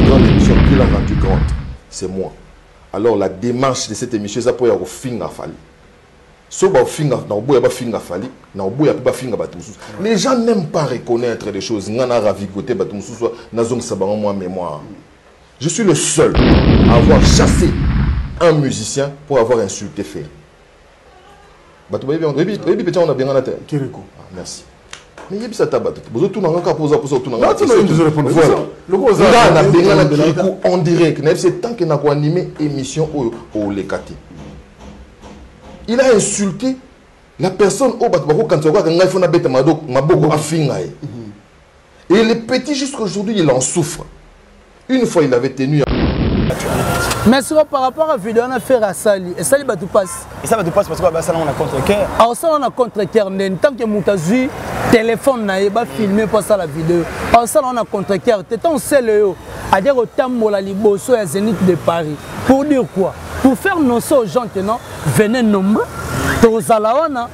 une grande émission qui l'a rendue grande? C'est moi. Alors la démarche de cette émission eza mpo ya kofinga Fally. So bafinga na oboya, bafinga Fally na oboya mpe bafinga bato mosusu. Les gens n'aiment pas reconnaître des choses. Nga na ravigote bato mosusu, nazongisa bango mwa mémoire. Je suis le seul à avoir chassé un musicien pour avoir insulté Ferre. Bato bayebi oyebi peti yango na bengana te. Kiriko. Ah, merci. Mais yebisa ata bato te, bozotuna nga kaka mpoza mpoza otuna nga. Nga na bengana Kirikou en direct, nayebisi tant que nakoanime émission oyo, oleka te. Il a insulté la personne oyo bato bakokanisa kaka ngai fo nabeta maboko afinga ye. Et le petit, jusqu'aujourd'hui, il en souffre. Une fois il avait tenu. Mais siko par rapport à vidéo wana Ferre asali, esali bato mpasi. Esali bato mpasi parce que basala ngo na contre cœur. Aosala na contre cœur ndeni? Tant que moto azwi téléphone na ye, bafilme mpo asala vidéo, aosala ngo na contre cœur te. Tant osele yo adia kotambola liboso ya Zénith de Paris pour dire quoi? Pour faire annoncer aux gens que non, venez nombreux, tozala wana.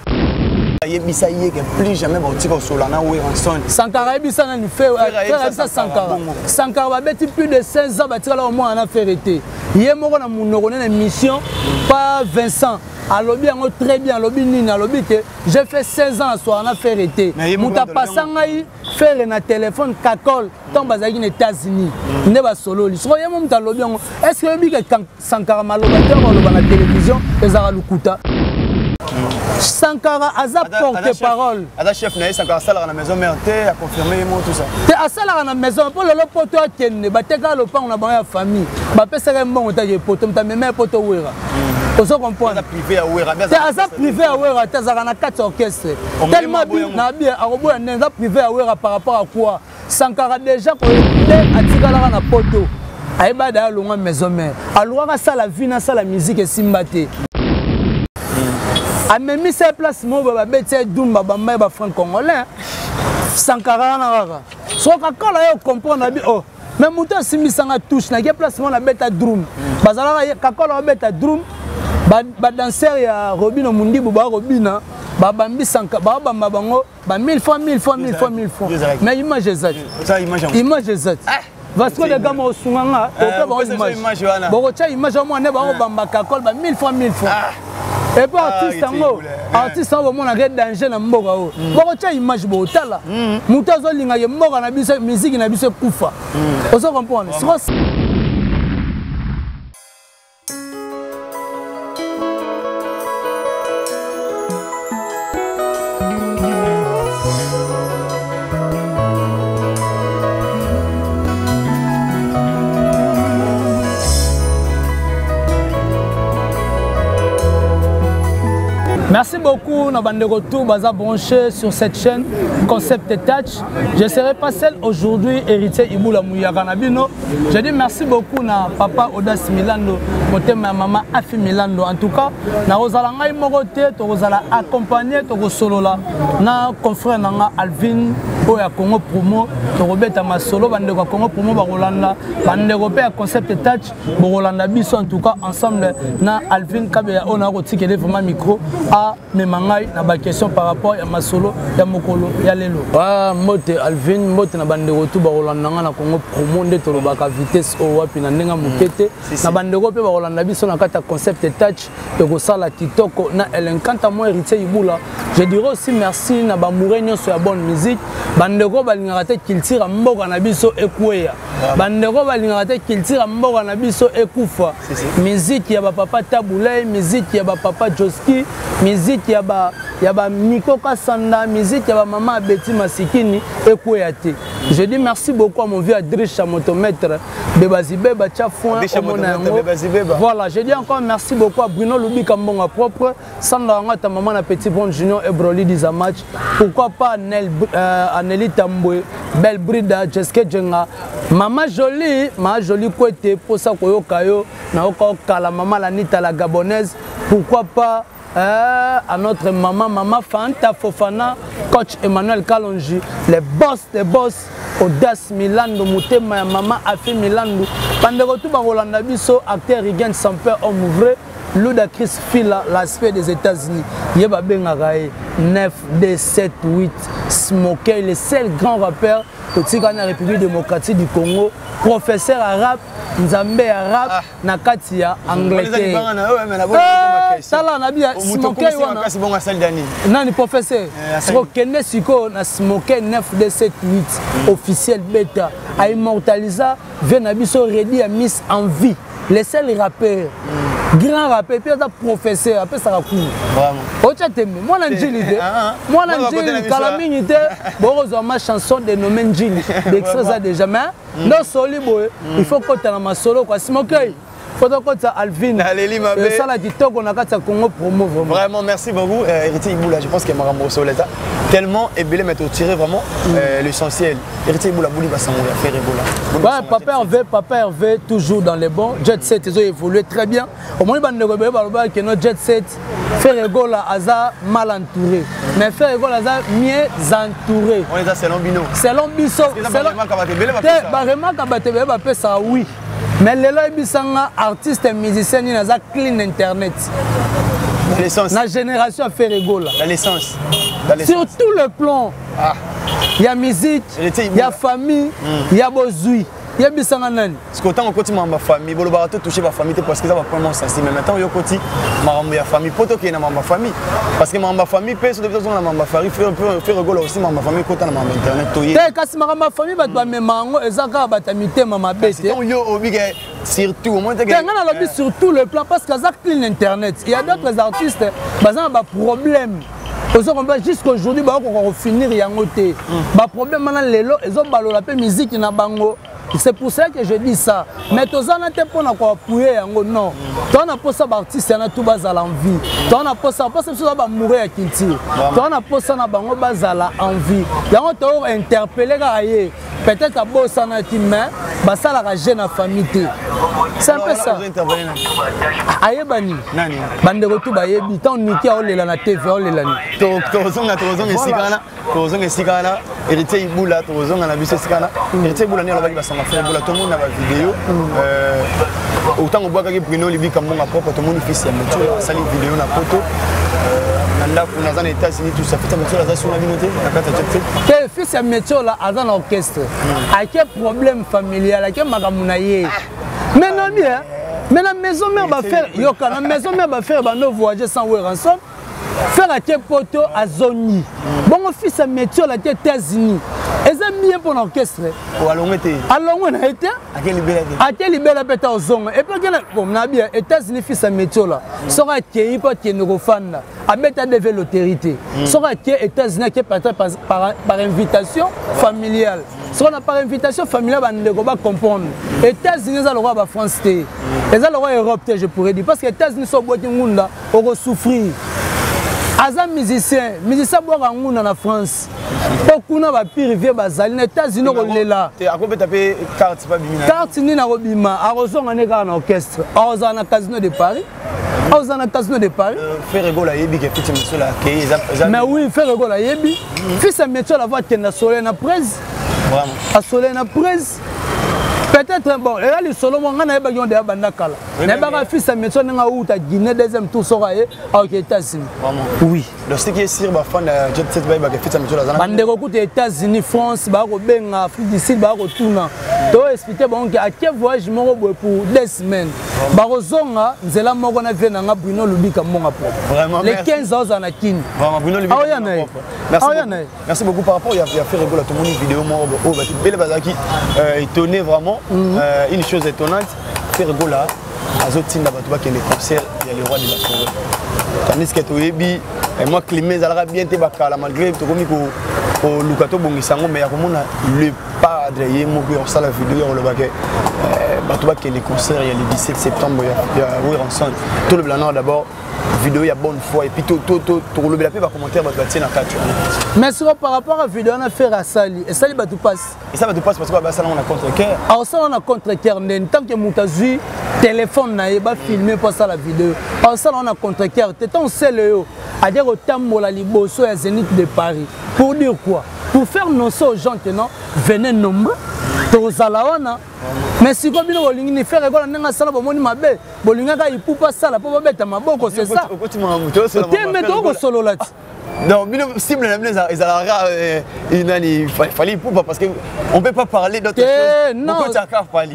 Ayebisa ye ke plus jamais bakotika kosola na Werrason. Sankara ayebisa nani? Ferre ayebisa Sankara. Sankara babeti plus de 16 ans, batikala omwana na Ferre te. Ye moko na monoko nene mission pa Vincent alobi yango très bien. Alobi nini? Alobi te j'ai fait 16 ans asoir na Ferre te. Moto apasa ngai Ferre na telefone, Kakol, ntango bazalaki na États-Unis nde basololi. Soko ye mo moto alobi yango, est ce que oyebi ke Sankara maloba te aloba na télévision ezalaka lokuta? Sankara aza porte parole. Aza chef na ye. Sankara asalaka na maison mère te, aconfirme ye mo tout ça. Te, asalaka na maison mpo lelo poto akende, batekaka lopango na bango ya famille, bapesaka ye mbongo take poto, moto amema ye poto Wera. Ozo comprendre te? Aza privé ya Wera te, azalaka na kati ya orchestre. Tellement na bien akoboya ndenge aza privé ya Wera par rapport à quoi? Sankara déjà koyede atikalaka na poto, ayeba da alongwa maison mère, alongwaka asala vie na asala musique, esimba te. Amemisa ye place moko boye, babeti ye dumba, bamba ye bafranc congolais. Sankara wana kaka soki akola ye ocomprendre abi oh, mais moto asimbisanga touche nake place moko nabeta drum, bazalaka kakola babeta drum, badanser ya Robino Mundibu bakobina, babambi babamba bango ba 1000 fois 1000 fois 1000 fois 1000 fois. Mais image eza te, image eza te. Vasco de Gama osunga nga, tope bango image, bokotya image ya mwana bakobamba kakol ba 1000 fois 1000 fois. Et puis artiste yango, artiste yango bomonaka danger na mboka oyo. Bokotya image, botala moto azolingaka mboka na biso, miziki na biso ekufa. Ozo comprendre? Merci beaucoup na bandeko tout baza branché sur cette chaîne Concept Touch. Je ne serai pas seul aujourd'hui, héritier Ibula Mouyaka na bino. Je dis merci beaucoup na papa Audace Milando, motema ya mama Afi Milando. En tout cas, na kozala ngai moko te, tokozala accompagné, tokosolola na confrère na nga Alvin oyo ya Congo Promo, tokobeta masolo. Bandeko ya Congo Promo bakolanda, bandeko mpe ya Concept Touch bokolanda biso. En tout cas, ensemble na Alvin Kabeya oyo nakotikele vraiment micro, amema ngai na baquestion par rapport ya masolo ya mokolo ya lelo. Mbote Alvin, mbote na bandeko tu bakolanda ngai na Congo Promo, nde tolobaka vitesse oyo wapi na ndenge moke te, na bandeko mpe bakolanda biso na kati ya Concept Touch, ekosala kitoko na Elen. Quant à moi, héritier Ibula, je dirais aussi merci na bamoure nyonso ya bonne musique, bandeko balingaka te culture ya mboka na biso ekweya, bandeko balingaka te culture ya mboka na biso ekufa. Musique ya bapapa Tabulei, musique ya bapapa Joski, musique ya ba ya ba Miko Kasanda, musique ya bamama Abeti Masikini ekweya te. Je dis merci beaucoup à mon vieux Adricha motomètre Bebazibeba tia foin omona yango. Voilà, je dis encore merci beaucoup à Bruno Lubika Mbonga propre, Sandra Ngata, maman na Petit Bon Junior et Broly Dizamach. Pourquoi pas Nel, Anneli Tambwe, Belle Brida, Jeske Djenga, Mama Jolie, Mama Jolie Kwete, Posa Koyoka yo, Naoka Okala, Mama Lanita la Gabonaise. Pourquoi pas à notre maman, Maman Fanta Fofana, coach Emmanuel Kalonji, les boss des boss, Audace Milando, Mutema ya Mama Afi Milando, bandeko tu bakolanda biso, acteur Rigen Samper, homme vrai. Ludacris Fila, l'aspect des États-Unis. Ye babengaka ye 9 2 7 8 Smokey, le seul grand rappeur totika na République démocratique du Congo, professeur arabe, nzambe arabe ah. na kati ya Angleterre. Eh, tala na bia Smokey wana. Nani professeur? Eh, Sokende sikoyo na Smokey 9 2 7 8 officiel beta a immortalisa vie na biso Reddy ya Miss en vie. Le seul rappeur mm. grand rappeur mpe aza professeur apesaka cours otya tembe mwana njili te ah, ah. mwana njili kala mingi te bokozwa ma chanson dénommé njili d'extrait eza déjà mais mm. nosoli boye mm. il faut kota na masolo kua simokei faut tokotisa alvin esala kitoko na kati ya congo promo vraiment vraiment merci beaucoup euh, héritier ibula je pense que makambo osoleta tellement ebele mais totirer vraiment mm. euh, l'essentiel Héritier Ebola boni basango ya Ferre Ebola. Ouais, papa Hervé, papa Hervé toujours dans les bons. Jet 7 ils ont évolué très bien. Au moins bandeko ebele baloba que no Jet 7 Ferre Gola aza mal entouré. Mais Ferre Gola aza mieux entouré. On les a selon bino. Selon biso, selon te ba remarque ba tebele ba pesa oui. Mais lelo ebisanga artiste musicien nini aza clean internet. L'essence. La génération ya Ferre Gola. La l'essence. Sur tout le plan. Ah. Ya musique, ya famille, mm. ya bozui. Yebisanga nani? Parce que ntango okoti makambo ya famille, bolobaka to toucher ba famille te parce que eza ba point sensible. Mais maintenant yo okoti makambo ya famille, po tokende na makambo ya famille. Parce que makambo ya famille mpe soki tozonga na makambo ya famille, Ferre Gola aussi makambo ya famille ekota na makambo ya internet toye. Te kasi makambo ya famille bato bamema yango eza kaka bato ya mitema mabe te. Ntango yo obike surtout au moins te nga nalobi sur tout le plan parce que aza clean internet. Il y a d'autres artistes baza na ba problème. Ozo comprendre jusqu'aujourd'hui bakokoka kofinir yango te. Ba problème wana lelo ezobalola mpe miziki na bango. C'est pour ça que je dis ça. Mais tozana te mpona koappuyer yango non. Toza na posa baartiste yana tu bazala en vie. Toza na posa posa biso toza bamoureux ya culture. Toza na posa na bango bazala en vie. Yango to interpeller kaka ye. Peut-être abosanaki mais basalaka jeu na famille te. C'est un peu ça. Ayebani. Bandeko tu bayebi ntango Niki aolela na TV aolela ni. Tozonga tozonga esika wana. Tozonga esika wana Héritier Ibula tozonga na biso esika wana Héritier Ibula nde alobaki basanga Ferre Gola tomoni na bavideo otango obwakaki Bruno Libika mbonga propre tomoni fils ya Metiola asali video na poto na ndako naza na États-Unis tout ça fils ya Metiola aza suna bino te na kati ya jet set te fils ya Metiola aza na orchestre ake problème familial ake makambo na ye mais nabi mais na maison mère bafaire yoka na maison mère bafaire bando voyager sans Werrason Ferre ake poto azongi bongo fils ya Metiola ake États-Unis eza bien mpo na orchestre alongwe te alongwe na ye te ake libela mpe ta ozonga epuis akena bon na bien États-Unis fils ya Metiola soki akei mpo akende kofanda abeta dv loterie te soki ake États-Unis ake peut-être par, par invitation familiale soki na par invitation familiale bandeko bacomprendre États-Unis eza lokola bafrance te eza lokola Europe te je pourrais dire parce que États-Unis so obwaki ngunda okosouffrir aza musicien musicien abwaka ngunda na france mpo kuna bapire vie bazali na états-unis okolela carte nini akobima akozonga nde kaka na orchestre akozala na casino de paris akozala na casino de paris Ferre Gola ayebi ke fils ya Metiola akei mais oui Ferre Gola ayebi fils ya Metiola avo akende asolele na prese asolele na prese peut-être bon eya lisolo moko ngai nayebaki ngo deya banda kala nayebaka fils ya Metiola ndenge awuta Guinée deuxième tour soko aye aoke États-Unis oui donc ce qui est sûr bafan ya jet set bayebaka fils ya Metiola aza bandeko kuta États-Unis France baya kobenga Afrique du Sud baya kotuna to expliquer bango ke ake voyage moko boye pour deux semaines bakozonga nzela moko na vie na nga Bruno Lubika mbonga propre le 15 aozala na Kini aoya na ye aoya na ye Merci beaucoup par rapport à Ferre Gola tout le monde vidéo moi oh bah bele bazaki étonné vraiment mm -hmm. une chose étonnante Ferre Gola azotinda bato bakende concert ya le roi de la forêt tandis que toyebi moi climat ezalaka bien te bakala malgré tokomi koluka tobongisa yango mais ya komona le padre ye moko ya kosala video ya koloba ke bato bakende concert ya le 17 septembre ya Werrason tolobela nao d'abord vidéo ya bonne foi et puis tokolobela mpe bacommentaire bato batie na kati wana mais siko par rapport à vidéo wana Ferre asali esali bato mpasi esali bato mpasi parce que basala yango na contre cœur aosala na contre cœur ndeni tant que moto azwi téléphone na ye bafilme mpo asala vidéo aosala yango na contre cœur te tant osele yo adia kotambola liboso ya Zénith de Paris pour dire quoi pour faire annoncer aux gens que non venez nombreux tozala wana. Mais sikoyo bino bolingi ni Ferre Gola ndenge asala, bomoni mabe, bolingaka Ipupa asala mpo babeta maboko, c'est ça te? Mais tokosolola ti. Non, bino cible na bino ezalaka nani? Fally Ipupa, parce que on peut pas parler d'autre chose. Non,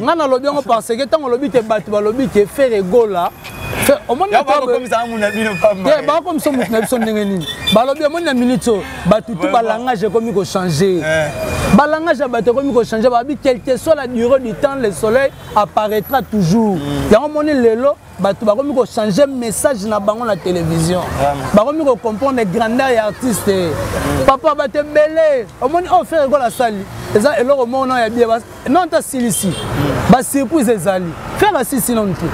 nga nalobi yango parce que ntango olobi te, bato balobi te Ferre Gola, omoni bakomisa motu na biso ndenge nini. Balobi, omoni na minute oyo bato tu balangage ekomi kochanger, balangage ya bato ekomi kochanger. Babi, quelque soit la durée du temps, le soleil apparaîtra toujours. Yango moni lelo bato bakomi kochanger message na bango na télévision, bakomi kocomprendre grandeur ya artiste. Papa, bato ebele omoni oyo Ferre Gola asali eza eloko moko na ya bie non ta silisi basurprise ezali. Ferre asilisi nanu te,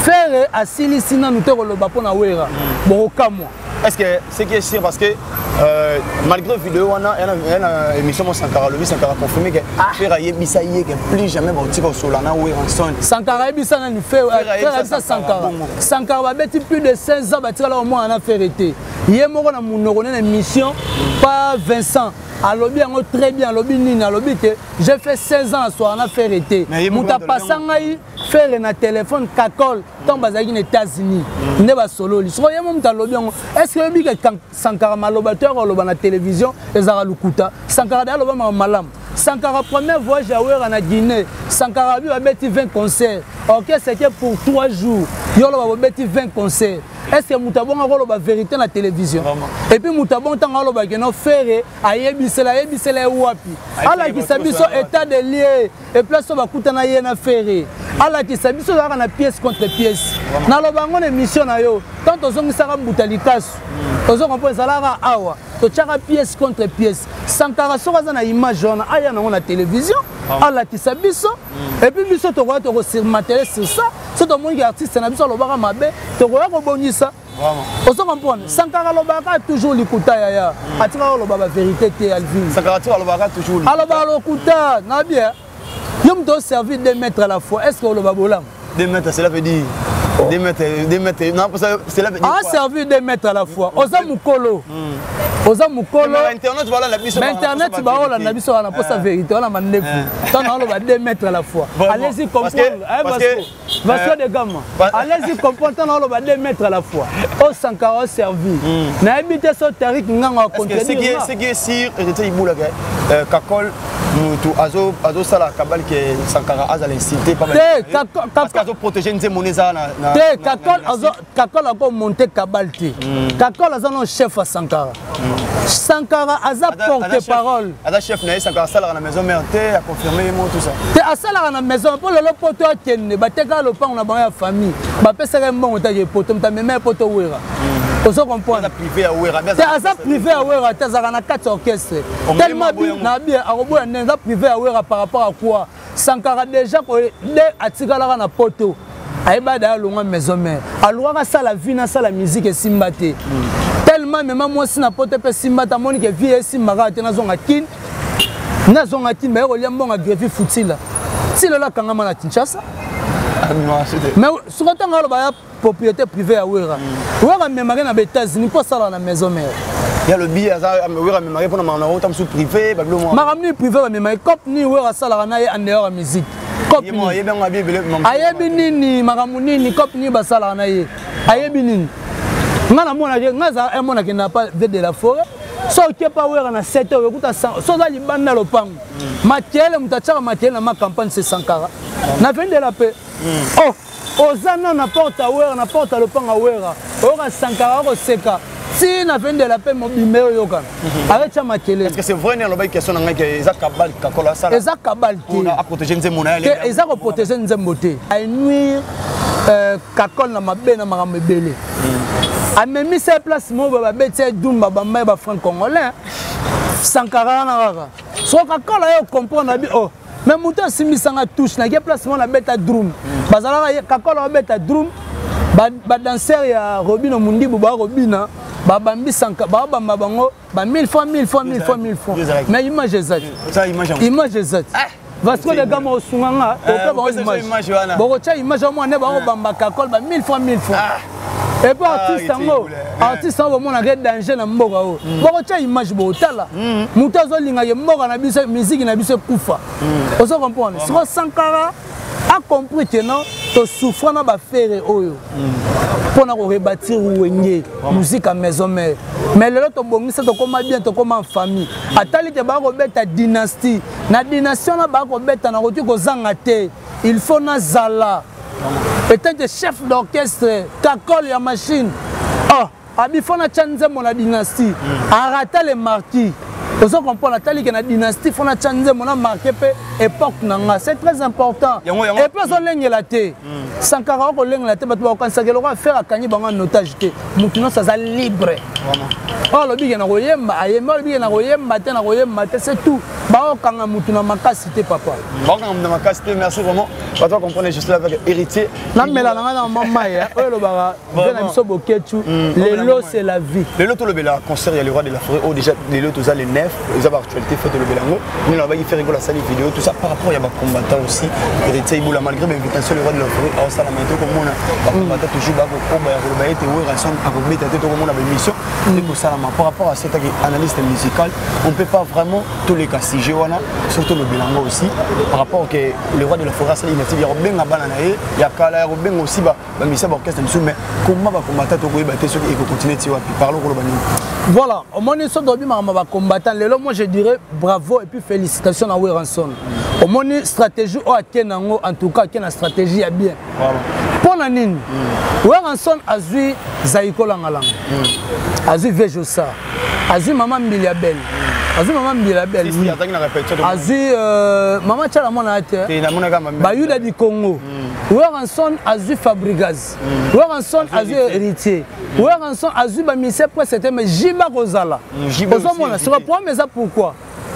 Ferre asilisi nanu te koloba mpo na Wera, bokokamwa. Est-ce que ce qui est sûr, parce que malgré vidéo wana, il y a une émission, Sankara alobi, Sankara confirmé que Ferre ayebisa ye que plus jamais baotika kosola na Werrason. Sankara ayebisa nani? Ferre ayebisa Sankara? Sankara babeti plus de 16 ans, batikala omwana na Ferre te. Ye moko na monoko nene émission pa Vincent alobi yango très bien. Alobi nini? Alobi te j'ai fait 16 ans asoir na Ferre te. Moto apasa ngai Ferre na téléphone, Kakol, ntango bazalaki na États-Unis nde basololi. Soko ye mo moto alobi yango, est ce que oyebi ke Sankara maloba to yaka oloba na télévision ezalaka lokuta? Sankara da aloba maka malamu. Sankara, premier voyage ya Wera na Guinée, Sankara abi babeti 20 concert, orchestre eke pour 3 jours. Yo oloba bobeti 20 concert, est ce que moto abongaka oloba vérité na télévision? Et puis moto abongo ntango alobaki no Ferre ayebisela, ayebisela ye wapi? Alakisa biso état de lieu e place oyo bakutana ye na Ferre. Alakisa biso ezalaka na pièce contre pièce. Naloba yango na émission na yo, tant tozongisaka mbuta likasu, ozo comprendre, ezalaka awa totiaka pièce contre pièce. Sankara soki aza na image wana, aya nango na télévision, alakisa biso. Et puis biso tokoya, tokosurmatele sur ça. So tomoniki artiste na biso alobaka mabe, tokoya kobongisa. Ozo comprendre, Sankara alobaka toujours likuta. Yaya atikaka koloba bavérité te, Alvin. Sankara alobaka toujours. Alobaka lokuta na bien. Yo moto oservi 2 mètres à la fois, est ce que oloba bolamu? 2 mètres, cela veut dire 2 mètres, 2 mètres, non, cela veut dire quoi? Servi 2 mètres à la fois, oza mokolo, oza mokolo. Internet balanda biso. Internet baolanda biso wana mposa vérité wana mandefu. Ntango aloba 2 mètres à la fois, allez-y comprendre. Vasco de Gama, allez-y comprendre. Ntango aloba 2 mètres à la fois o Sankara oservi, nayebi te so Tarik Ngango acontredire. Ce qui est sûr, Héritier Ibulaka, Kakol mutu azosala kabali ke Sankara azala incité. Te. Parce que azoprotéger nzembo eza na te. Kakol akomonte kabal te. Kakol aza no chef ya Sankara. Sankara aza porte parole. Aza chef na ye. Sankara asalaka na maison mère te, aconfirme ye mo tout ça. Te, asalaka na maison mpo lelo poto akende, batekaka lopango na bango ya famille, bapesaka ye mbongo taki poto, moto amema ye poto Wera. Ozo comprendre? Te, aza privé ya Wera te, azalaka na kati ya orchestre. Tellement na bien akoboya ndenge aza privé ya Wera par rapport à quoi? Sankara déjà nde atikalaka na poto, ayeba da alongwa maison mère, alongwaka asala vie na asala musique esimba te. Tellement mema mwasi na poto mpe esimba te, amoni ke vie esimbaka te, nazonga Kine. Nazonga Kine, baye kolia mbongo ya grevi futila ti lelo akangama na Kinshasa. Mais soki ntango aloba ya propriété privée ya Wera, Wera amemaki na baÉtats-Unis mpo asalaka na maison mère. Ya lobi aza Wera amemaki mpona makambo na mosusu privé, babilo. Makambo nini privé bamemaki? Cop nini Wera asalaka na ye en dehors ya musique? Cop ayebi nini? Makambo nini? Cop nini basalaka na ye? Ayebi nini? Nga namonaki, nga azala emonaki na pa ve de la forêt. So oke pa Wera na 7 heures, okuta so oza libanda lopango, makele moto atiaka makele na ma campagne, c'est Sankara na vendela mpe. Oh, oza na na porte ya Wera, na porte ya lopango ya Wera, oyoka Sankara akoseka ti na vendela mpe mobimba oyokana aretya makelele. Est-ce que c'est vrai ne alobaki question na ngai ke eza kabal Kakol asala? Eza kabal te. Aprotéger nzembo na ye. Eza koprotéger nzembo te, anuire Kakol na mabe na makambo ebele. Amemisa ye place moko boye, babeti ye dumba, bamba ye bafranc congolais. Sankara wana kaka so Kakol aye ocomprendre abi oh, mais moto asimbisanga touche nake place moko nabeta drum, bazalaka Kakol abeta drum, badanser ya Robino Mundibu bakobina, babambi, babamba bango ba 1000 fois, 1000 fois, 1000 fois, 1000 fois. Mais image eza te, image eza te. Vasco de Gama osunga nga, ope bango image, bokotya image ya mwana bakobamba Kakol ba 1000 fois, 1000 fois. Et puis artiste yango, artiste yango bomonaka danger na mboka oyo, bokotya image, botala moto azolingaka mboka na biso, musique na biso ekufa. Ozo comprendre? Siko Sankara A compris que non, tosouffra na baFerre oyo mpona korebâtir Wenge Musique ya Maison Mère, mais lelo tobongisa, tokóma bien, tokóma en famille. Atali te bakobeta Dynastie, na Dynastie wana bakobeta, nakoki kozanga te, il faut nazala étant que chef d'orchestre, kakole ya machine. Oh, abi fo natya nzembo na Dynastie, arata le marquis. Ozo comprendre? Atali ke na Dynastie fo natya nzembo, na marqué mpe époque na nga, c'est très important. Et puis azolengela te, Sankara akolengela te. Bato bakokanisaka eloko affaire akangi bango en otage te. Motu nyonso aza libre. Oyo alobi ke na koyemba, ayembi. Oyo alobi ke na koyemba te, na koyemba te, c'est tout. Baokanga mutu na makasi te, papa. Baokanga mutu na makasi te. Merci vraiment. Bato bacomprendre, je suis là avec Héritier. Namela na ngai na mama mai oyo elobaka mpe na biso Boketu. Lelo c'est la vie. Lelo tolobela concert ya le roi de la forêt oyo déjà lelo toza le 9, eza baactualité. Faut tolobela yango. Nini nalobaki, Ferre Gola asali vidéo, tout ça par rapport ya bacombattant aussi. Héritier Ibula, malgré bainvitation, le roi de la forêt aosalama ete tokomona bacombattant toujours bakokoba ya koloba ete Werrason akobeta te. Tokomona baémission ekosalama par rapport à cet analyste musical. On peut pas vraiment toleka sujet wana, surtout tolobela yango aussi par rapport que le roi de la forêt asali initiative ya kobenga bana na ye ya kala, ya kobenga aussi bamisa baorchestre mosusu. Mais comment bacombattant tokoyeba te soki ekocontinue ti wapi? Parlo koloba nini? Voilà, omoni, so toyebi makambo bacombattant lelo, moi je dirais bravo et puis félicitations na Werrason. Omoni stratégie oyo ake nango, en tout cas ake na stratégie ya bien. Mpo na nini? Werrason azwi Zaiko Langalanga, azwi Vejosa, azwi mama Mbili ya Bele, azwi mama Mbili ya Bele, azwi mama Tiala mwana te, Bayuda du Congo. Werrason azwi Fabregas, Werrason azwi Héritier, Werrason azwi bamusicien presque te, mais jiba kozala. Ozomona soka problème eza pourquoi?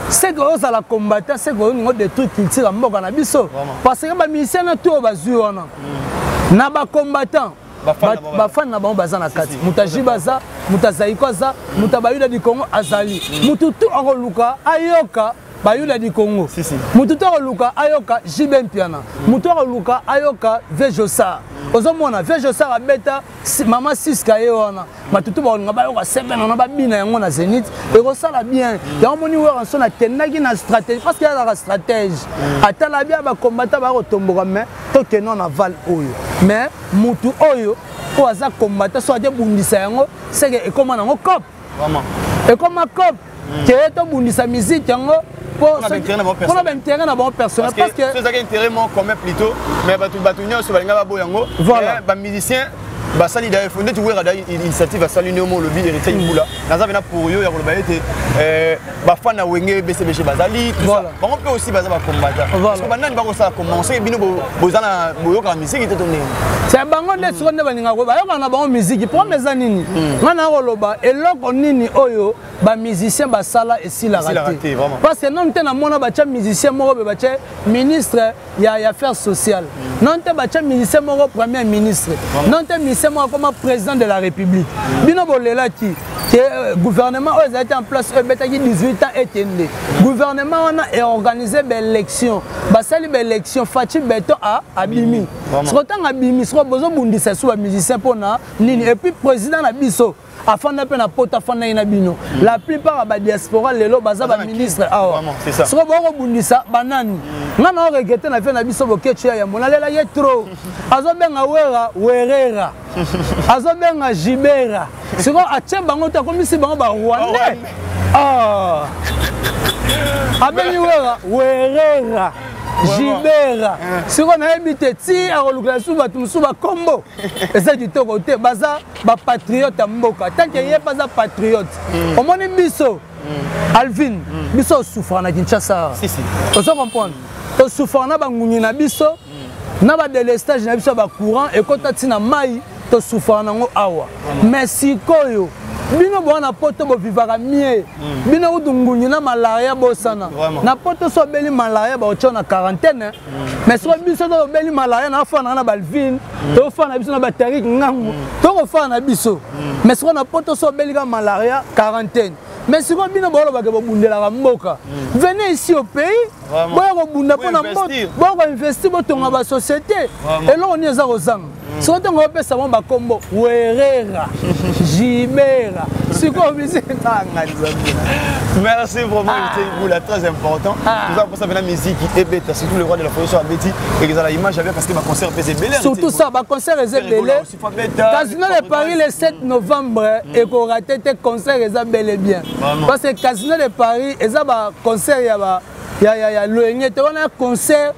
C'est que ozala combattant, c'est que olingo détruire culture ya mboka na biso, parce que bamusicien na to oyo bazwi wana na bacombattant, bafani na bango baza na kati. Moto ajiba aza, moto azaiko aza, moto abayuda du Congo azali, motu tu akoluka ayoka Bayuda du Congo, motu to akoluka ayoka JB Mpiana, motu akoluka ayoka Vejosar. Ozomona Vejosar abeta mama Siska ye wana, bato tu bakolinga bayoka seben wana, babina yango na Zénith, ekosala bien. Yango moni Werrason akendaki na stratégie, parce que azalaka stratège. Atala bia bacombattant bakotomboka, mais tokende na val oyo, mais mutu oyo oyo aza combattant so ate bundisa yango, seke ekóma nango cop, ekóma cop ke tobundisa musique yango mpona baintérêt na bango personnel. Parce que ezalaki intérêt moko commun plutôt, mais bato nyonso balinga baboya yango. Voilà. Bamusicien basali d'ailleurs ndeti Wera da initiative asali nde omo olobi. Héritier Ibula, naza pena pour yo ya koloba ete bafan na Wenge BCBG bazali, bango mpe aussi baza bacombattant. Parce que banani bakosala comment soki bino boza na boyokaka misiki te to ndenge? C'est bango nde sikoyo nde balingaka bayokaka na bango misiki. Problème eza nini? Nga na koloba eloko nini oyo bamusicien basala esilaka te, parce que nanu te namona batya musicien moko boye batya ministre ya affaires sociales, non te batya musicien moko premier ministre, non te musicien moko akoma président de la République. Bino bolelaki ke gouvernement oyo ezalaki en place, oyo ebetaki 18 ans, ekende. Gouvernement wana eorganize baélection, basali baélection, Fatshi Béton abimi. Siko ntango abimi, siko bozobundisa su bamusicien mpona nini? Et puis président na biso afanda mpe na poto, afandaki na bino. La plupart ya badiaspora lelo baza baministre awa. Soko bokobundisa banani? Nga na oregretter na vie na biso Bokecu ya yambo, nalela ye trop. Azobenga Wera Werera, azobenga Jibera. Sikoyo atie bango te, akomisi bango barwandais. Abengi Wera Werera, Jibera. Sikoyo nayebi te ti akolukela lisusu bato mosusu bakombo. Eza kitoko te. Baza bapatriote ya mboka, tant que ye mpe aza patriote. Omoni biso, Alvin, biso osouffra na Kinshasa, ozo comprendre? Tosouffra na bangungi na biso, na badélestage na biso ya bacourant ekota ntina mai, tosouffra nango awa. Mais sikoyo bino boa na poto, bovivaka mie. Bino kutu ngungi na malaria bosana na poto. So obeli malaria, baotya na quarantaine. Mais soki biso to obeli malaria, na afana na balvin, tofana biso na batarik ngangu, tokofana na biso. Mais soki na poto, so obeli ka malaria, quarantaine. Mais sikoyo bino bolobaka bobundelaka mboka, venez ici au pays, boya kobunda mpona mboka, boya koinvestir, botonga basociété. Eloko nini eza kozanga? Sikoyo ntongo opesa bango bakombo Werera, Jibera, sikoyo bisitanga Nzambe. Merci vraiment, ah. Boula, très important. Ah. Tout ça pour ça, la musique ebeta, surtout le roi de la forêt sur Abeti, et que l'image bien parce que ma concert faisait belé. Surtout ça, ma concert est belé. Casino de Paris le 7 novembre, et qu'on rate tes concerts, ils bel et bien. Parce que Casino de Paris, ils ont un concert, il y a ya ya ya loyenge te wana concert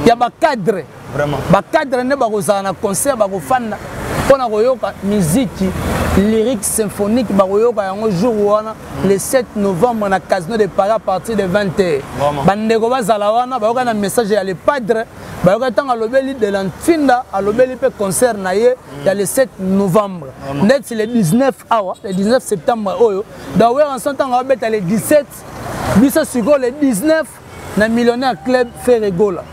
ya ba cadre. Vraiment. Ba cadre nde bakozala na concert bakofanda mpona koyoka miziki lyrique symphonique bakoyoka yango jour wana le 7 novembre na Casino de Paris à partir de 20h. Bandeko bazala wana bayoka na message ya le padre, bayoka ntango alobeli de la Ntinda, alobeli mpe concert na ye ya le 7 novembre. Neti le 19 awa, le 19 septembre oyo, donc Werrason ntango abeta le 17, biso sikoyo le 19 na Millionnaire Club Ferre Gola.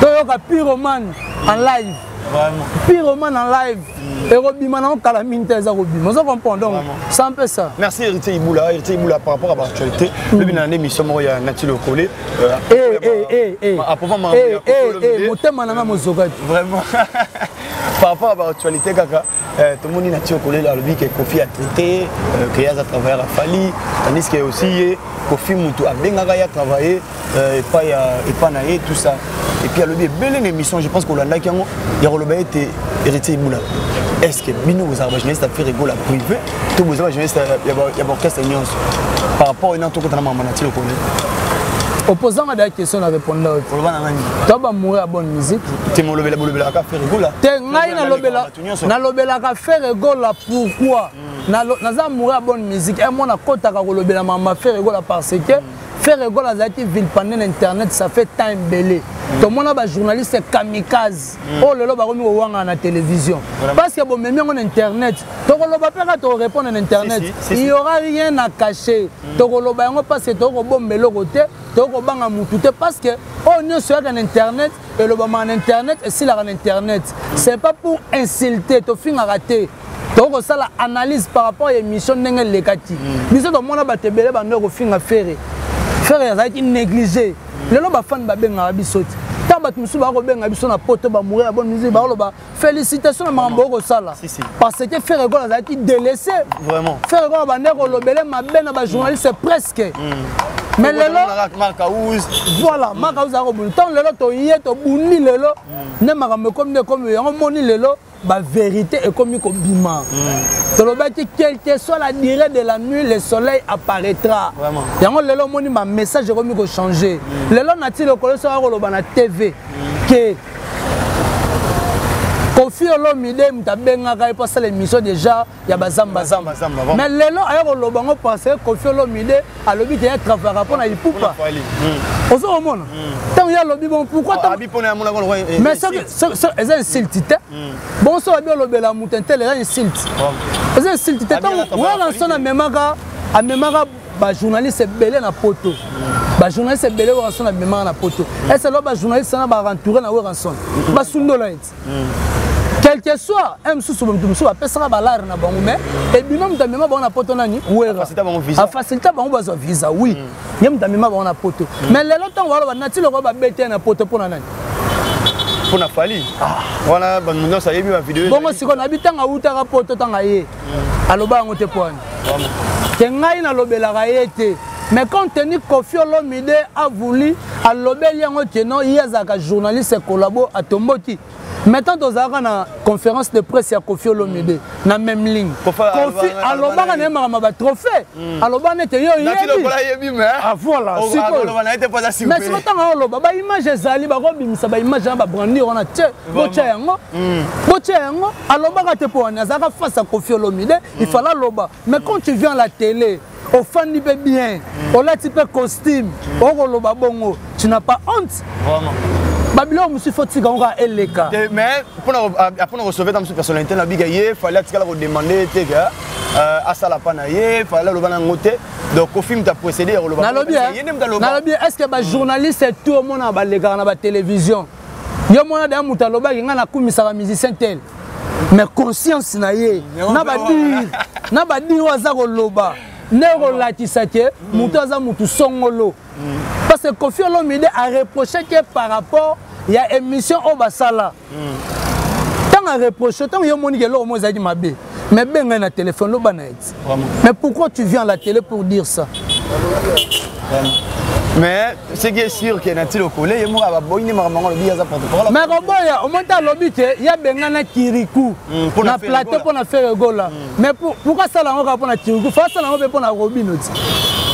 Toyoka Pyromane en live. Pyromane en live. Ekobima nango kala mingi te, eza kobima, ozo comprendre donc c'est un peu ça. Merci Héritier Iboula. Héritier Iboula, par rapport à l'actualité, lobi na émission moko ya Nati Lokole, motema nanga mozoka te. Vraiment, par rapport à l'actualité kaka, tomoni Nati Lokole alobi ke Kofi a traité que ye aza travailleur ya Fally, tandis que aussi ye Kofi mutu abengaka ye travailler epai ya epai na ye, tout ça. Et puis alobi ebele na émission, je pense kolandaki yango ya koloba ete Héritier Iboula, est ce que bino bozalaka bajournaliste ya Ferre Gola privé to bozala bajournaliste ya baorchestre nyonso par rapport ena tokota na mama Nati Lokole? Opposant à la question na répondre. Oloba na nani? To ba mourir à bonne musique. Te molobela bolobelaka Ferre Gola. Te ngai nalobela nalobelaka Ferre Gola pourquoi? Naza mourir à bonne musique. E mona kotaka kolobela mama Ferre Gola parce que Ferre Gola azalaki vilipendé na internet, ça fait temps ebele. Tomona ba journaliste kamikaze oyo lelo bakomi kowangana na télévision parce que bomemi yango na internet, tokoloba mpe kaka tokorépondre na internet, il y aura rien à cacher. Tokoloba yango parce que tokobomba eloko te, tokobanga mutu te, parce que oyo nyonso eyaka na internet elobamaka na internet, esilaka na internet. C'est pas pour insulter, tofingaka te, tokosala analyse par rapport ya émission ndenge elekaki. Biso tomona bato ebele bando kofinga Ferre, Ferre azalaki négligé. Lelo bafani babengaka biso te, ntango bato mosusu bakobenga biso na poto, bamourir ya bonne musique, bakoloba félicitation na makambo okosala parce que Ferre Gola azalaki délaissé. Ferre Gola bande kolobele mabe na bajournaliste presque. Mais lelo voilà, Mark House akobunda. Ntango lelo toye tobundi, lelo nde makambo ekomi nde ekomi yango moni lelo bavérité ekomi kobima. Tolobaki, quelle que soit la durée de la nuit, le soleil apparaîtra. Yango lelo omoni bamessage ekomi kochange. Lelo nati lokolo soki akoloba na TV ke Kofi Olomide moto abengaka ye mpo asala émission déjà ya bazambazamba, mais lelo aya koloba yango parce que Kofi Olomide alobi ke ye travaillaka mpo na Ipupa. Ozo komona ntango ye alobi bon, pourquoi? Mais soki eza insulte te, bon, so babi olobela moto intele, eza insulte, eza insulte te. Ntango Werrason amemaka amemaka bajournaliste ebele na poto, bajournaliste ebele Werrason amemaka na poto, ese lo bajournaliste wana barentoure na Werrason basundola ye ti quel que soit un mosusu, moto mosusu bapesaka balare na bango, mais ebima moto amema bango na poto nani? Wera afacilita bango bazwa visa, oui, ye moto amema bango na poto. Mais lelo ntango baloba nati lokola babete na poto mpo na nani? Mpona Fally wana, bato nyonso ayebi bavideo. Bongo sikoyo nayebi ntango awutaka poto, ntango aye aloba yango te mpo wana te ngai nalobelaka ye te. Mais compte tenu Kofi Olomide a voulu alobeli yango ke non, ye azalaka journaliste collabo atomboki. Maintenant tozalaka na conférence de presse ya Kofi Olomide na même ligne, Kofi alobaka na ye makambo ya batrophée, alobaka nete yo yebi. Voilà, sikoyo mais sikoyo ntango aloba baimage ezali, bakobimisa baimage na babrandir wana tie, botya yango, botya yango. Alobaka te mpo wana azalaka face à Kofi Olomide, il fallait aloba. Mais quand tu viens à la télé, ofandi mpe bien, olati mpe costume, okoloba bongo, tu n'as pas honte? Babiloko mosusu fo tika yango kaka eleka. Mais mpona kosauve ta mosusu personnalité na bika ye, Fally atikala kodemande te ke asala pa na ye, Fally aloba na yango te. Donc Kofi moto aprécédé ya koloba. Nalobi, nalobi, est ce que bajournaliste tout omona balekaka na batélévision, yo mona daya moto alobaki ngai nakumisaka musicien tel, mais conscience na ye na badire na badire oyo aza koloba nde kolakisa ke moto aza motu songolo, parce que Kofi Olomide areproche ke par rapport ya émission oyo basala, ntango areproche, ntango yo omoni ke eloko moko ezalaki mabe, mais bengai na téléphone, loba na ye ti, mais pourquoi tu viens à la télé pour dire ça? Mais ce qui est sûr que Nati Lokole ye moko ababoyi nde makambo yango, alobi aza porte-parole. Mais koboya, omoni te, alobi te ye abengana Kiriku na plateau mpo na Ferre Gola. Mais pourquoi asala yango kaka mpo na Kiriku? Fo asala yango mpe mpo na Robino ti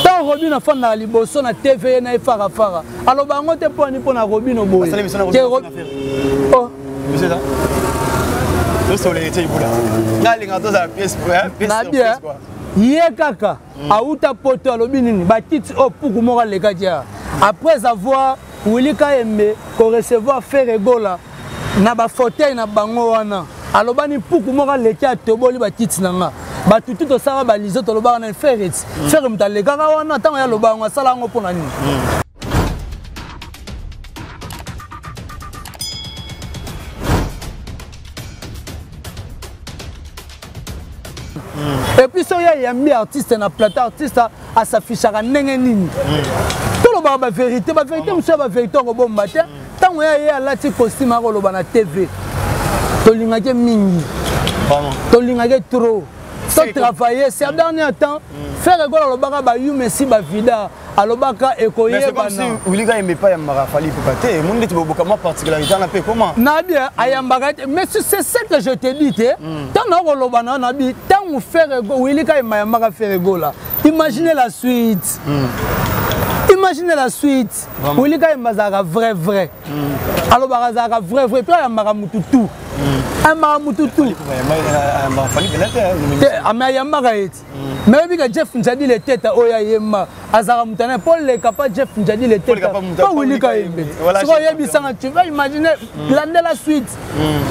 ntango Robino afandaka liboso na TV, ye na ye farafara, aloba yango te mpo ani mpo na Robino boye. Oh. Na bien ye kaka auta poto, alobi nini? Bakiti oyo puku moko alekaki awa après avoir Willy Kayembe korecevoir Ferre Gola na bafauteuil na bango wana, alobani puku moko aleki, atoboli bakiti na nga. Bato tu tosala balizo, tolobaka na Ferre ti Ferre moto alekaka wana. Ntango ye aloba yango, asala yango mpo na nini? Et puis soki ayambi artiste na plateau, artiste asafishaka ndenge nini? Tolobaka bavérité, bavérité mosusu ya bavérité okobomba te. Ntango ye aye alati costume, akoloba na TV, tolingaki mingi, tolingaki trop, totravailler ces dernier temps. Ferre Gola alobaka bayume esi bavida, alobaka ekoyebana. Willy Kayembe epai ayambaka Fally Ipupa te, emoni ndeti boboka mwa particularité wana mpe comment? Nabi ayambaka te, mais c'est ce que je te dis te. Ntango nakoloba na nabi, ntango Ferre Willy Kayembe ayambaka Ferre Gola, imaginez la suite, imaginez la suite. Willy Kayembe azalaka vrai vrai, alobaka azalaka vrai vrai mpe ayambaka mutu tu, ayambaka mutu tu te, mais ayambaka ye ti. Mais oyebi ka Jeff Njadi le teta oyo ayemba, azalaka moto anaye mpo leka pa Jeff Njadi le teta mpo Willy Kayembe. Sikoyo oyebisanga, tu vas imaginer, lande la suite,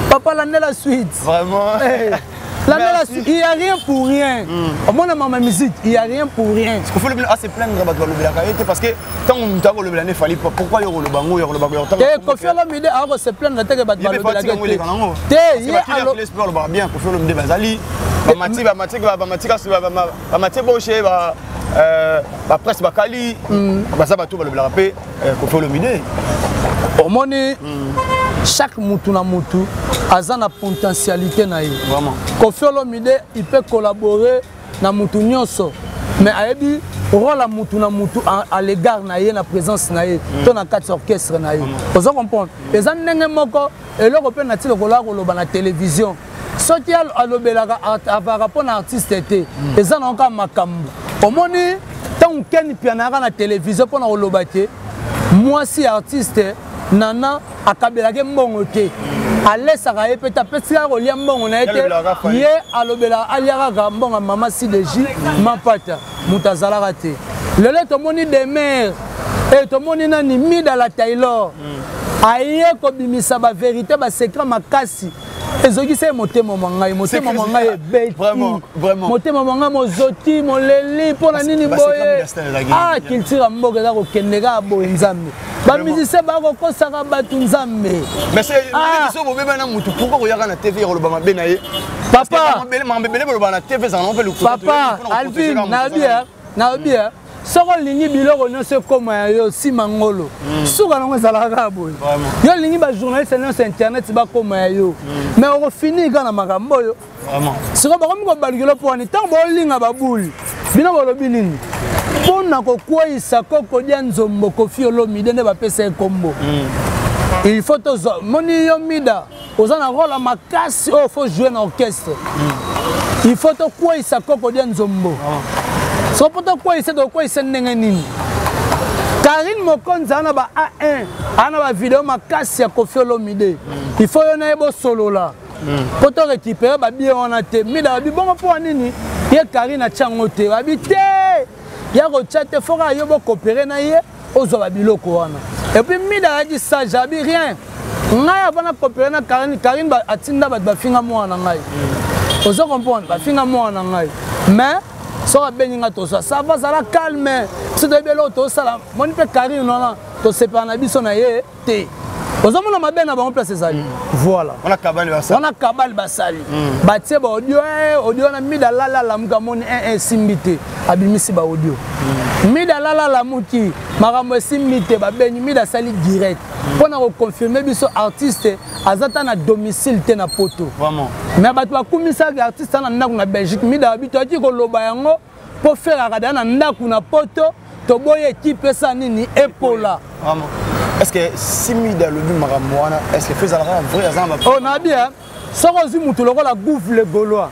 papa, lande la suite. Vraiment. Lande la suite, il y a rien pour rien. Omona mama musique, il y a rien pour rien. Kofi Olomide a se plaindre, bato balobelaka ye te, parce que ntango moto akolobela ne Fally, pourquoi yo koloba ngo, yo koloba? Te, Kofi Olomide ako se plaindre te ke bato balobelaka te. Ye alobaka bien, Kofi Olomide bazali bamati bamati bamati kasi bamati boshe bapresse bakali baza bato balobelaka mpe Kofi Olomide. Omoni, chaque mutu na mutu aza na potentialité na ye. Kofi Olomide, il peut collaborer na mutu nyonso, mais ayebi rôle ya mutu na mutu à l'égard na ye, na présence na ye to na kati ya orchestre na ye. Oza comprendre, eza ndenge moko eloko mpe na ti lokola koloba na télévision, soki alobelaka avaka mpo na artiste te, eza nango kaka makambo. Omoni ntango Ken Piana ayaka na télévision mpo na koloba te mwasi ya artiste nana akabelaki mbongo te, alesaka ye mpe te, apesika kolia mbongo na ye te, ye alobelaka alia kaka mbongo ya mama CDJ Mapata, moto azalaka te. Lelo tomoni Demer e, tomoni nani, Mida la Taylor aye kobimisa bavérité, basecret makasi ezokisa ye motema mwa ngai, motema mwa ngai ebeti, motema mwa ngai mozoki, moleli mpo na nini boye? Ah, culture ya mboka eza kokende kaka boye. Nzambe, bamusicien bakokosaka bato, Nzambe. So bobeba na mutu, pourquoi koyaka na TV ya koloba mabe na ye? Papa, makambo ebele boloba na TV ezala mpe. Papa Alvin, nayebi, nayebi, soki olingi biloko nyonso ekóma ya yo, nsima ngolo suka nango ezalaka kaka boye. Yo olingi bajournaliste nyonso internet bakóma ya yo, mais okofinir kaka na makambo oyo. Sikoyo bakomi kobalukela mpo wani ntango bolinga babuli bino, bolobi nini mpo na kokweyisa kokodia nzombo Kofi Olomide nde bapesa ye kombo? Il faut tozwa moni yo Mida oza na rôle ya makasi oyo faut jouer na orchestre. Il faut tokweyisa kokodia nzombo. So mpo tokweyisa, tokweyisa ndenge nini? Karine Mokonzi aza na ba A1, aza na bavideo makasi ya Kofi Olomide. Il faut yo na ye bosolola mpo to récupérer babie wana te. Mida babi bongo mpo wa nini ye Karine atya yango te? Babi te, ya kotya te, fo kaka yo bokopere na ye ozwa babiloko wana. Et puis Mida ayaki sage, abi rien, ngai avant na coopérer na Karine, Karine atinda bato bafinga mwana na ngai. Ozo comprendre, bafinga mwana na ngai, mais soki abengi ngai tozwa, ça va, zala calme, biso toyebi eloko tosala. Moni mpe Karine wana, tosepela na biso na ye te. Ozomona mabe na bango place ezali, voilà. Wana kabali basali, batie baaudio, audio wana Mida alala, alamuki, amoni esimbi te, abimisi baaudio. Mida alala, alamuki, makambo esimbi te, babengi Mida, asali direct mpo na koconfirme biso artiste aza ta na domicile te na poto, mais bato bakumisaki artiste na ndako na Belgique. Mida babi toyaki koloba yango. Mpo Ferre akada na ndako na poto, toboyi ekipe esa nini epola. Est ce que si Mida alobi makambo wana, est ce que ezalaka vrai, aza na oh, nabi soki ozwi motu lokola Gouve le Gaulois,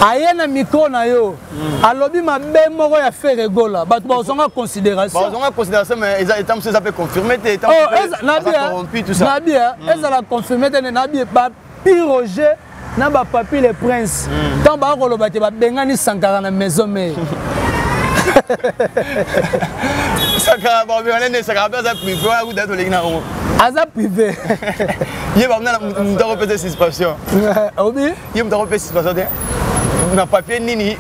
aye na micro na yo, alobi mabe moko ya Ferre Gola, bato bazonga considération. Bazonga considération, mais eza eta mosusu eza mpe confirmé te. Nabi, ezala confirmé te. Nabi, bapi Roger na bapapi le Prince, ntango baka koloba te babengani Sankara na Maison Mère. Sankara babengani nde Sankara mpe aza privé wana, kuta toleki na yango. Aza privé. Ye bamna moto akopesa suspension. Obi. Ye moto akopesa suspension te na papier nini,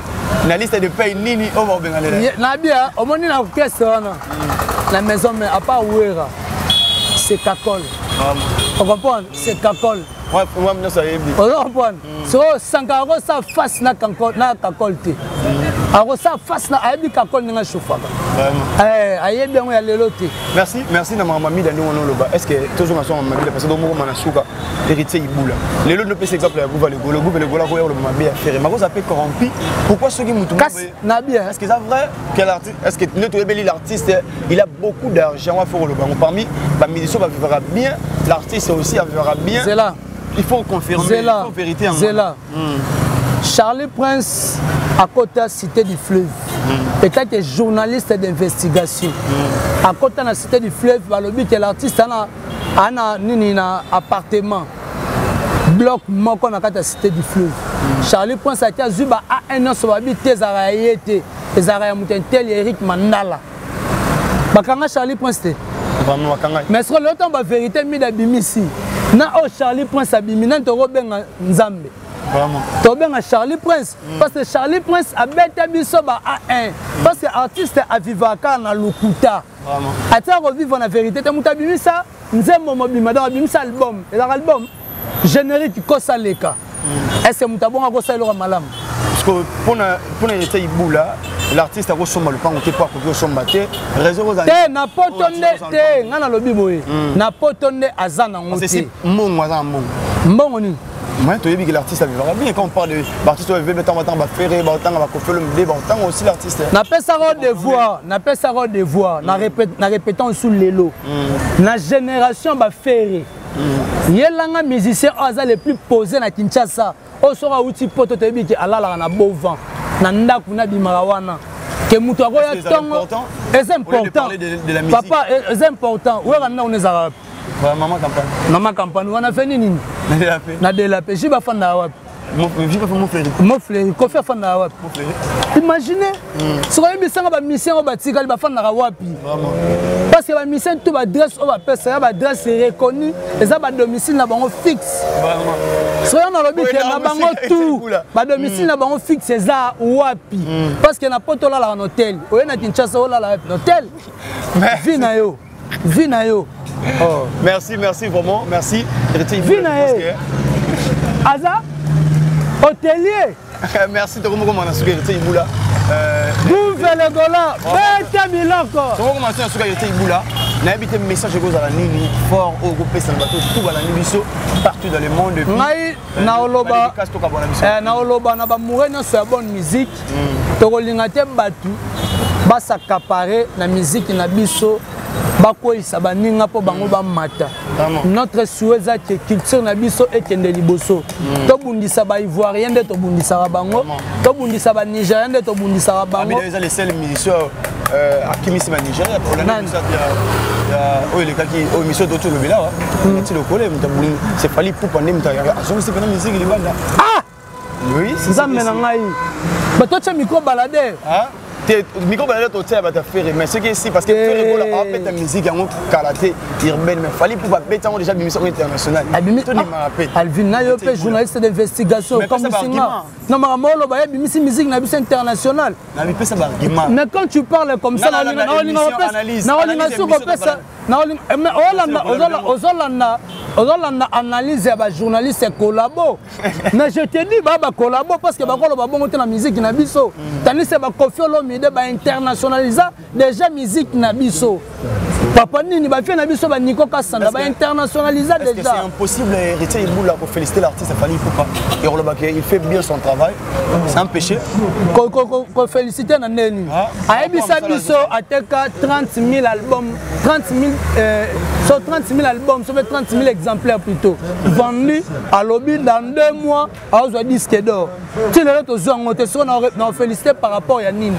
na liste de paye nini oyo bakobenganela? Nabia, omoni na orchestre wana na Maison Mère, à part Wera, c'est Kakol. Ocomprendre, c'est Kakol. Nyonso ayebi. Ozo comprendre, so Sankara akosala face na Kakol te, akosala face na ayebi Kakol ndenge ashofaka, ayebi yango ya lelo te. Merci, merci na makambo Mida ndenge wana oloba. Est ce que tozonga so makambo Mida, parce que tomokoma na suka. Héritier Ibula, lelo nopesa exemple ya Gouva Legolo. Gouva Legolo akoya koloba mabe ya Ferre, makoza mpe corrompi. Pourquoi soki mutu Kasi nabi est ce que eza vrai quel artiste? Est ce que nde toyebeli l'artiste, il a beaucoup d'argent wa, faut koloba yango, parmi bamusicien bavivaka bien, l'artiste aussi avivaka bien. C'est là. Il faut confirmer. Zela. Il faut vérité. Zela. Charlie Prince akota Cité du Fleuve, peut-être journaliste d'investigation, akota na Cité du Fleuve, balobi ke l'artiste ana ana nini na appartement bloc moko na kati ya Cité du Fleuve. Charlie Prince ati azwi ba A1 nyonso, babi te, ezalaka ya ye te, ezalaka ya moto intel, Eric Mandala. Bakanga Charlie Prince te. Mais soki lelo ntango bavérité Mida abimisi na oyo Charlie Prince abimi nani, tokobenga Nzambe, tobenga Charlie Prince, parce que Charlie Prince abeta biso ba A1, parce que artiste avivaka kaka na lokuta, atika kovivre na vérité te. Moto abimisa nzembo mobima, donc abimisa album, ezalaka album générique kosaleka. Est ce que moto abonga kosala eloko malamu? Parce que mpona Héritier Ibula, l'artiste akosomba lopango te, mpo akoki kosomba te, réseau. Te, na poto nde te. Ngai nalobi boye, na poto nde aza nango te. Mbongo, aza na mbongo. Mbongo nini? Moi, toyebi que l'artiste avivaka bien. Quand on parle de l'artiste oyo avive, ntango batanga baFerre, batanga baKoffi Olomide, batanga aussi l'artiste. Napesaka devoir, napesaka devoir na répétant su lelo, na génération baFerre, yelanga musicien oyo aza le plus posé na Kinshasa, oyo soki awuti poto, toyebi ke alalaka na beau vent na ndako, nabimaka wana ke moto akoya ntongo. Eza important, papa, eza important. Wera, ndako nezalaka wapi? Mama Campagne. Mama Campagne wana fe nini? Na Delape. Ji bafandaka wapi? Mofleri. Kofi afandaka wapi? Imagine soki oyebisanga bamusicien oyo batikali bafandaka wapi, parce que bamusicien tout, baadresse oyo bapesa ya baadresse reconnu, eza badomicile na bango fixe. Soki yo nalobi ke na bango tout badomicile na bango fixe eza wapi? Parce que na poto olalaka na hotel, oye na Kinshasa olala wapi? Na hotel. Vie na yo, vie na yo. Oh. Merci, merci vraiment, merci. Vie na ye aza hôtelier. Merci, tokomokoma na suka, Héritier Ibula. Gouve Gola, beta biloko. Tokomokoma na suka, Héritier Ibula. Nayebi te message ekozala nini fort oyo okopesa na bato tout balandi biso partout dans le monde. Ngai naoloba, naoloba na bamoure nyonso ya bonne musique, tokolinga te bato bas'accaparer na musique na biso, bakweyisa baninga mpo bango bamata. Notre souhait eza ke culture na biso ekende liboso. Tobundisa baivoirien nde tobundisaka bango, tobundisa banigérien nde tobundisaka bango. Eza le seul musicien akimisi banigéria oyo elekaki, oyo émission toti olobela awa ti lokolo moto abuli, c'est Fally Ipupa nde moto azongisi mpena musique libanda. Oui. Nzambe na ngai, bato otya micro baladeur. Te, micro baladeur totia bato ya Ferre, mais soki esi, parce que Ferre Gola abeta musique yango kala te urbaine, mais Fally Ipupa abeta yango déjà, abimisi yango international. Tondimaka mpe. Alvin, na yo mpe journaliste d'investigation comme singa na makambo oloba, ye abimisi musique na biso international. Nabipesa baargument. Mais quand tu parles comme ça, naolinga soki opesa ozolanda, ozolanda analyse ya bajournaliste collabo. Mais je te dis, baa bacollabo, parce que bakoloba bongo te na musique na biso, tandis que baKoffi Olomide bainternationalisa déjà musique na biso. Papa nini bafie na biso baniko Kasanda bainternationalisa déjà. C'est impossible, Héritier Iboula, pour féliciter l'artiste Fally Ipupa. Et olobaki il fait bien son travail, c'est un péché? Koféliciter na ndeni ayebisa biso ateka 30 000 albums, 30 000, so 30 000 albums, so 30 000 exemplaires plutôt vendus. Alobi dans 2 mois azwa disque d'or. Ti lelo tozwa yango te. Soko na félicité par rapport ya nini?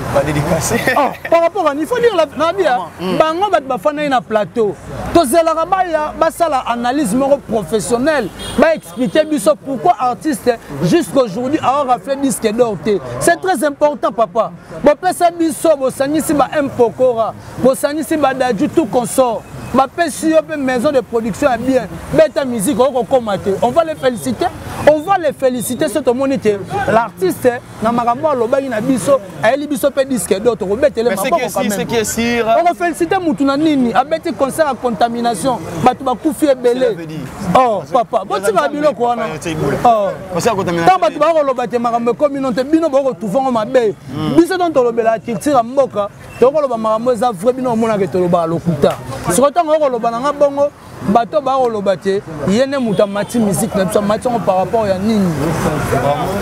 Oh, par rapport à, il faut dire na bia bango bato bafandaki na plateau, tozelaka baya basala analyse moko professionnelle, baexpliquer biso pourquoi artiste jusqu'aujourd'hui aorafle disque d'or te. C'est très important, papa. Bopesa biso, bosangisi ba Mpokora, bosangisi badaju, tout consort, bapesi yo mpe maison de production ya bien, beta musique, okokoma te. On va les féliciter, on va les féliciter so tomoni te l'artiste na makambo alobaki na biso, ayeli biso mpe disque d'or, tokobetele maboko. Okoféliciter mutu na nini? Abeti concert ya contamination, bato bakufi ebele. Oh papa, botikaka biloko wana. Ntango bato bakoloba te makambo ekomi no te, bino bokotrouvango mabe. Biso ton tolobelaka culture ya mboka, tokoloba makambo eza vrai. Bino omonaka tolobaka lokuta. Siko ntango okoloba nanga bongo, bato bakoloba te ye nde moto amati musique na biso. Amati yango par rapport ya nini?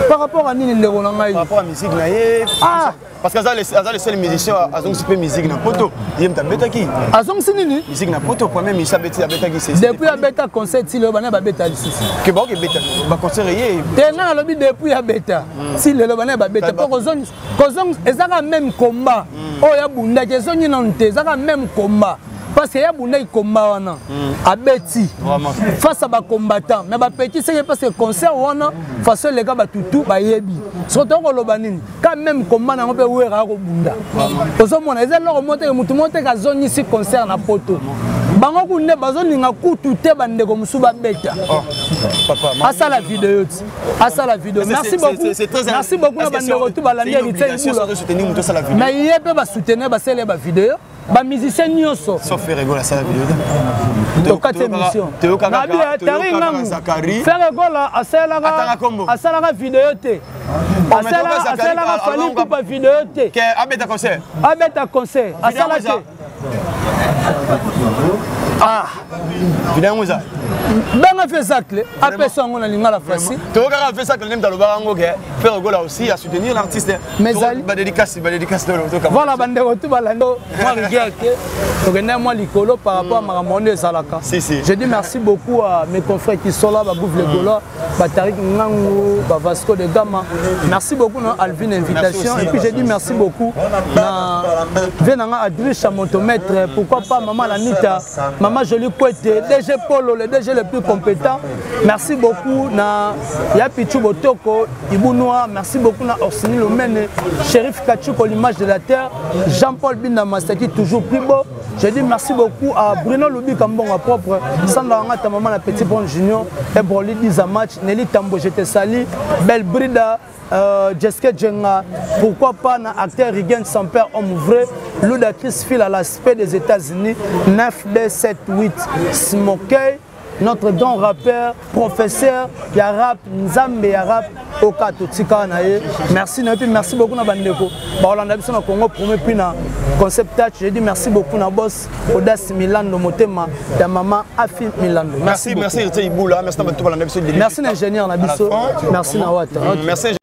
Par rapport ya nini, ndeko na ngai? Par rapport à musique na ye. Ah! Parce que aza le seul musicien azongisi mpe musique na poto. Ye moto abetaki. Azongisi nini? Musique na poto, premier musicien abeti, abetaki. Depuis abeta concert ti lelo, bana babeta lisusu? Ke baoki ebeta baconcert ye. Te, ngai nalobi depuis abeta ti lelo, bana babeta mpo kozongisa ezaka même combat oyo abundaki, ezongi nanu te. Ezaka même combat parce que yabundaki combat wana, abeti face à bacombattant, mais bapekisaki parce que concert wana façon eleka, batutu bayebi. Soki tokoloba nini, quand même combat nango mpe Wera akobunda, ozomona eza eloko moko teke motu moko teke azongisi concert na poto. Bango kunde bazolinga kutu te bandeko mosusu babeta. Asala video ti, asala video. Merci beaucoup, merci beaucoup na bandeko tu balandi Héritier Ibula. Mais ye mpe basoutenir, basala ye bavideo, bamusicien nyonso. Tokati émission tari ngangu. Ferre Gola asalaka video te, asalaka Fally Ipupa video te. Abeta concert. Abeta concert, asala te. Ah, video yango eza. Benga fe Zacle, apesa yango na lingala facile. Toyokaka fe Zacle nde alobaka yango ke Ferre Gola aussi à soutenir l'artiste. Mais ezali badédicace, badédicace. Voilà, bandeko tu balandi, mwa rigueur te, tokende mwa likolo par rapport à makambo wana ezalaka. Je dis merci beaucoup à mes confrères qui sont là, bagouve le Gola, batarik Ngangu, bavasco de Gama. Merci beaucoup na Alvin invitation. Et puis je dis merci beaucoup na vie nanga Adricha Motomètre, pourquoi pas maman Lanita, maman Jolie Kwete, DG Polo, le DG le plus compétent. Merci beaucoup na Yapichu Botoko Ibunwa. Merci beaucoup na Orsini Lomene, Shérif Kachuko, l'image de la terre, Jean-Paul Binda Masaki, toujours plus beau. Je dis merci beaucoup à Bruno Loubi Kambonga propre, Sandra Angata, maman la Petit Bon Junior et Broly Dizamatch, Nelly Tambo, je te salue, Belle Brida, Jeske Djenga, pourquoi pas na acteur Rigen Samper, homme vrai, Ludacris Phil à l'aspect des États-Unis, 9 2 7 8 Smokey, notre grand rappeur, professeur ya rap, Nzambe ya rap, oka totika na ye. Merci na, puis merci beaucoup na bandeko baolanda biso na Congo Premier, puis na Concept Touch. Je dis merci beaucoup na boss Audace Milando, motema ya mama Afi Milando. Merci, merci Héritier Iboula, merci na bato balanda biso. Merci na ingénieur na biso, merci na Wata. Merci.